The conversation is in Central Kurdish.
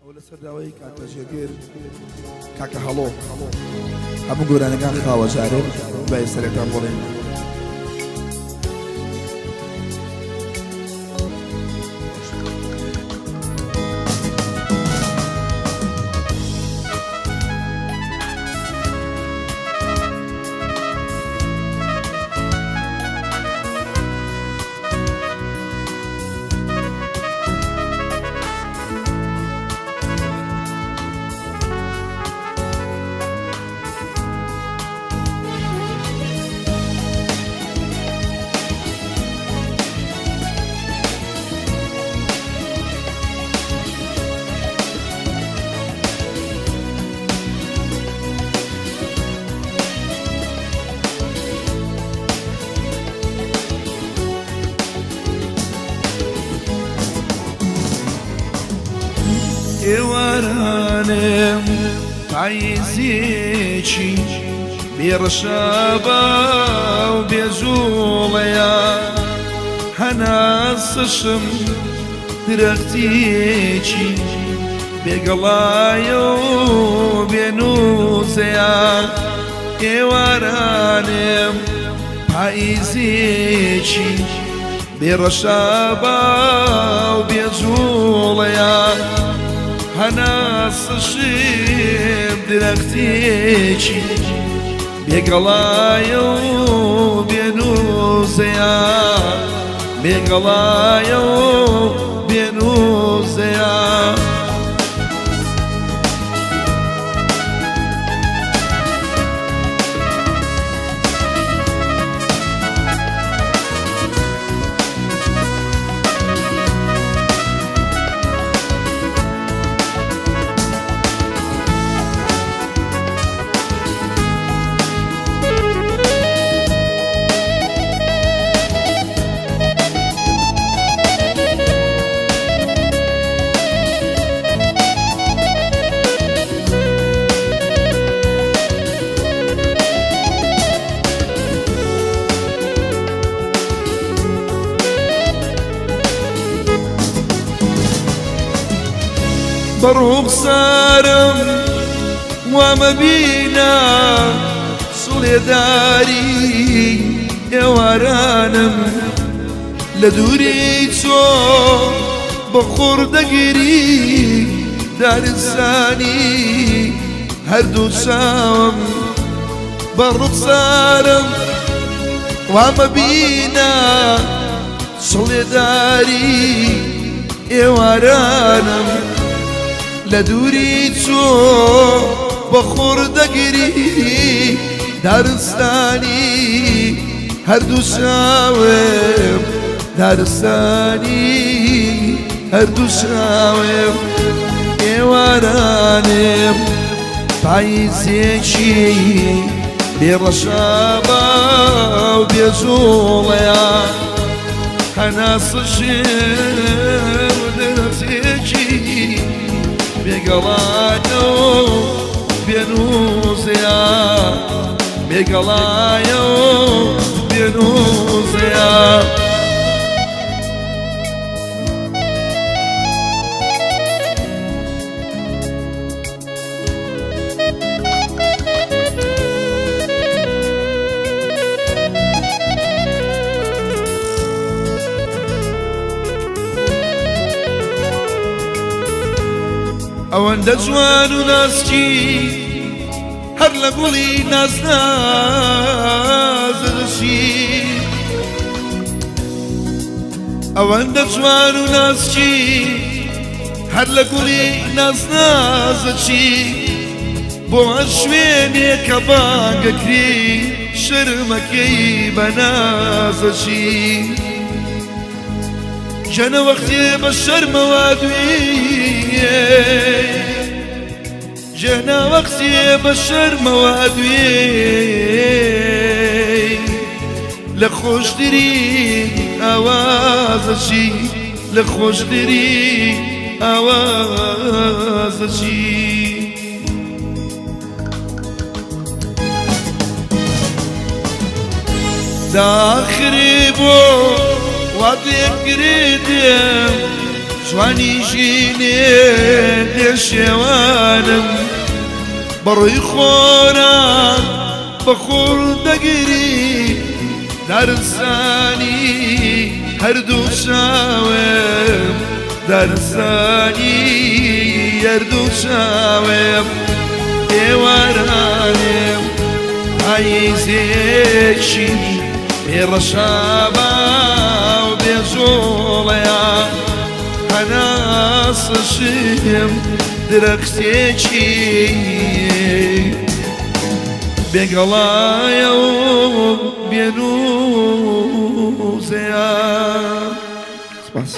ئەوە لەسەر داوای کاکە جێگر کاکە هەڵۆ هەموو گۆرانەکان خاوە جارێ بای سەرەکان بڵێن. ئێوارانێم پاییزێکی بێڕەشابا و بێجوڵەیە هەناسەشم درەختێکی بێگەڵایە و بێنووسەیە ئێوارانێم پاییزێکی بێ ڕەشابا و بێ جووڵەیە هەناسەشیم درەختێکی بێ گەڵایە و بێ نووزەیە بێ گەڵایە و بێ نووزەیە. بە ڕوخسارم وامەبینە سڵێداری ئێوارانم لە دووری چۆ بە خۆڕ دەگری دارستانی هەردوو چاوم بە ڕوخسارم وامەبینە سڵێداری ئێوارانم لە دووری چۆ بە خۆڕ دەگری دارستانی هەردوو چاوم دارستانی هەردوو چاوم ئێوارانم پاییزێکی بێ ڕەشابا و بێ جوڵەیە هەناسەشێم درەختێکی بێگەڵایە و بێنووزەیە بێگەڵایە و بێنووزەیە. ئەوەندە جوان و ناسکی هەر لە گوڵی نازنازەشی ئەوەندە جوان و ناسکی هەر لە گوڵی نازنازەچی بۆ شوێنێ کە بانگەکری شەرمەکەی بە نازەچی ژەنە وەختێ بە شەرمەوە دوێ ژەنە وەختێ بە شەرمەوە دوێ لە خۆشترین ئاوازەچی لە خۆشترین ئاوازەچی. داخرێ بۆ وا لێک گرێ دێم جوانی ژینێ لێ. شێوانم بەڕووی خۆرا بە خۆر دەگری دارستانی هەردوو چاوم دارستانی هەردوو چاوم ئێوارانێم پاییزێکی بێ ڕەشابا و بێ جۆڵەیە هەناسەشم درەختێکی بێگەڵایە و بێنوزەیە. سپاس.